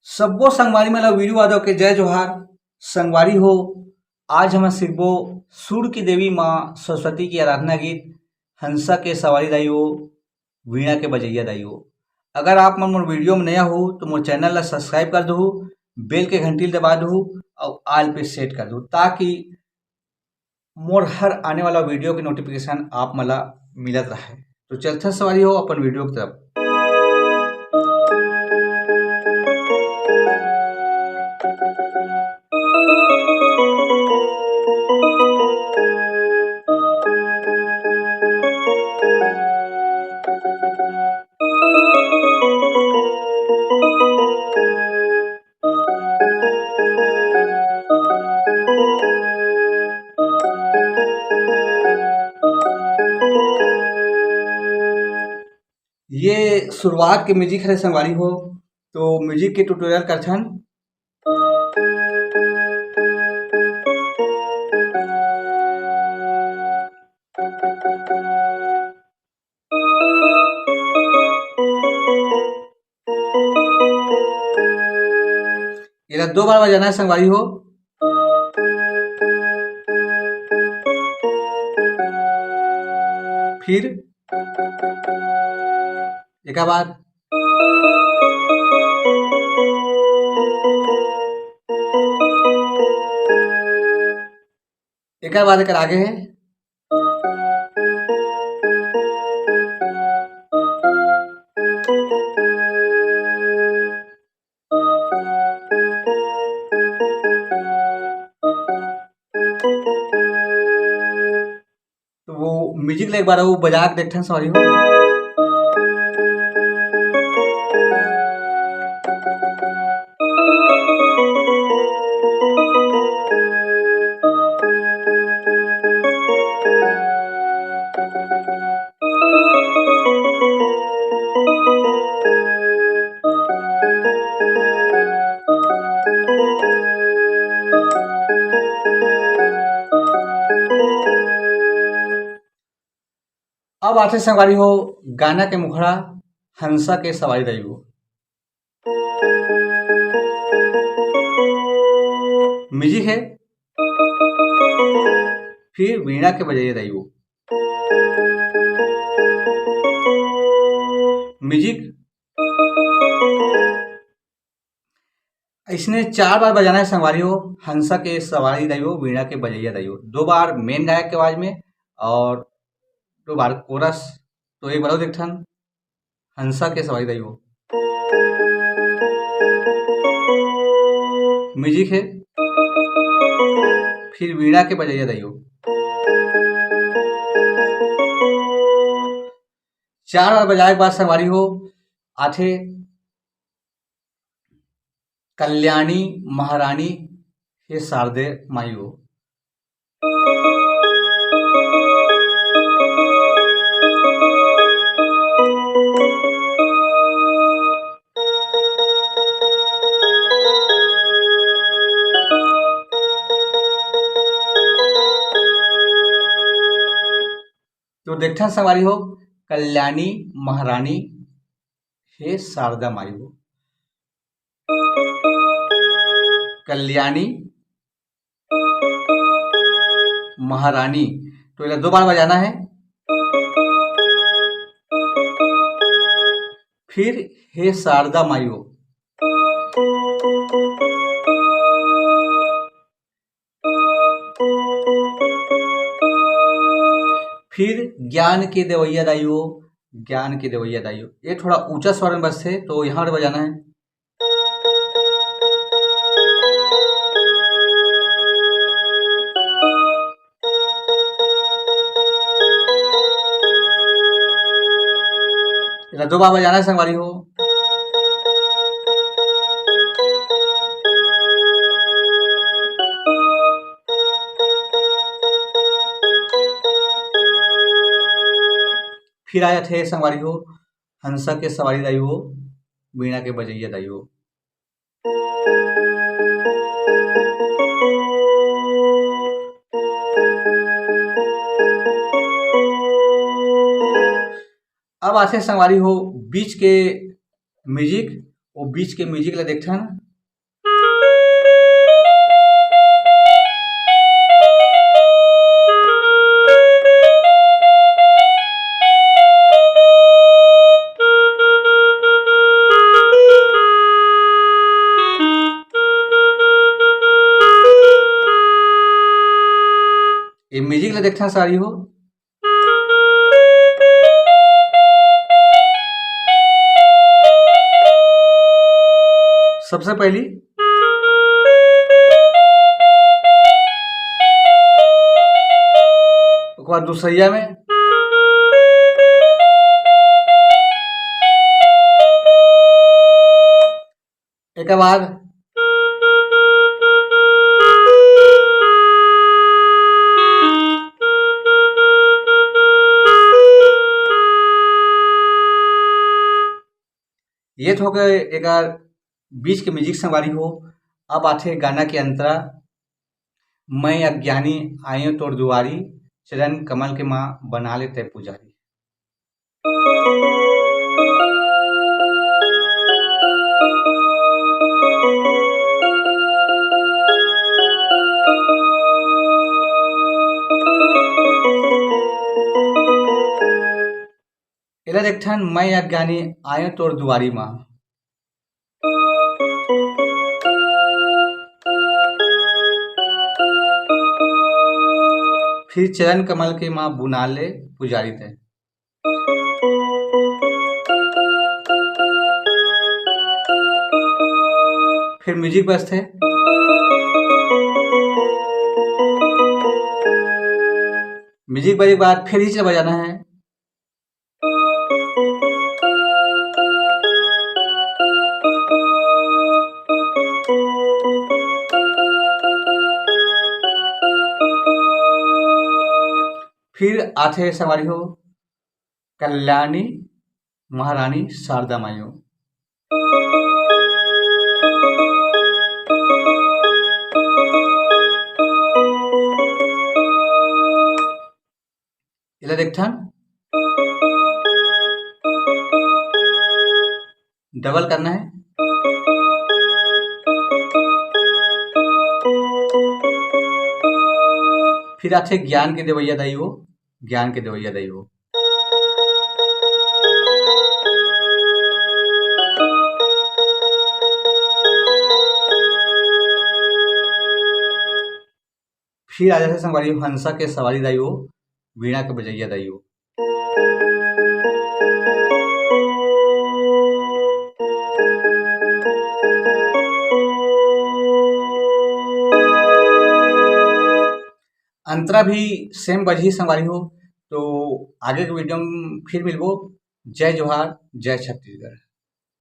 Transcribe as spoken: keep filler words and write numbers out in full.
सब्बो संगवारी मन ला वीरू यादव के जय जोहार। संगवारी हो, आज हम सीखबो सुर की देवी माँ सरस्वती की आराधना गीत हंसा के सवारी दाई हो, वीणा के बजैया दाई हो। अगर आप मन मोर वीडियो में नया हो तो मोर चैनल ला सब्सक्राइब कर दो, बेल के घंटी ला दबा दो और ऑल पे सेट कर दो, ताकि मोर हर आने वाला वीडियो के नोटिफिकेशन आप मन ला मिलत रहे। तो चलथन संगवारी हो अपन वीडियो की तरफ। ये शुरुआत के म्यूजिक हरे संगवारी हो, तो म्यूजिक के ट्यूटोरियल करथन। एला दो बार बजाना है संगवारी हो। फिर एकर बाद, एकर बाद एकर आगे है। तो वो म्यूजिक ला एक बार वो बजा के देखथन संगवारी हो। अब आथे संगवारी हो गाना के मुखड़ा हंसा के सवारी दाई हो। म्यूजिक है, फिर वीणा के बजैया दाई हो। म्यूजिक ऐसने चार बार बजाना है संगवारी हो, हंसा के सवारी दाई हो, वीणा के बजैया दाई हो। दो बार मेन गायक के आवाज में और दो बार कोरस। तो एक बार और देखथन, हंसा के सवारी दाई हो। म्यूजिक है, फिर वीणा के बजैया दाई हो। चार बार बजाए के बाद संगवारी हो आथे कल्याणी महारानी हे शारदे माई हो। तो देखथन संगवारी हो, कल्याणी महारानी हे शारदा माई हो। कल्याणी महारानी, तो एला दो बार बजाना है। फिर हे शारदा माई हो। फिर ज्ञान के देवैया दाई हो, ज्ञान के देवैया दाई हो। ये थोड़ा ऊंचा स्वर में बजथे, तो यहाँ पर बजाना है। एला दो बार बजाना है संगवारी हो। फिर आ जाथे संगवारी हो, हंसा के सवारी दाई हो, वीणा के बजैया दाई हो। अब आथे संगवारी हो बीच के म्यूजिक, वो बीच के म्यूजिक ला देखथन। ये म्यूजिक ला देखथन सारी हो। सबसे पहली, ओकर बाद दूसरैया में, एकर बाद ये तो हो गए एकर बीच के म्यूजिक संगवारी हो। अब आथे गाना के अंतरा, मैं अज्ञानी आयो तोर दुआरी, चरण कमल के माँ बना ले तै पुजारी। एला देखथन, मैं अज्ञानी आयो तोर दुआरी मा। फिर चरण कमल के माँ बुना ले पुजारी तै। फिर म्यूजिक बजथे। म्यूजिक बजे के बाद फिर हीच ला बजाना है। फिर आथे संगवारी हो, कल्याणी महारानी शारदा मायो। एला देखथन, डबल करना है। फिर आथे ज्ञान के देवैया दाई वो, ज्ञान के देवैया दाई वो। फिर आ जाथे संगवारी हो हंसा के सवारी दाई वो, वीणा के बजैया दाई वो। अंतरा भी सेम बजही संगवारी हो। तो आगे के वीडियो में फिर मिलबो। जय जोहार, जय छत्तीसगढ़।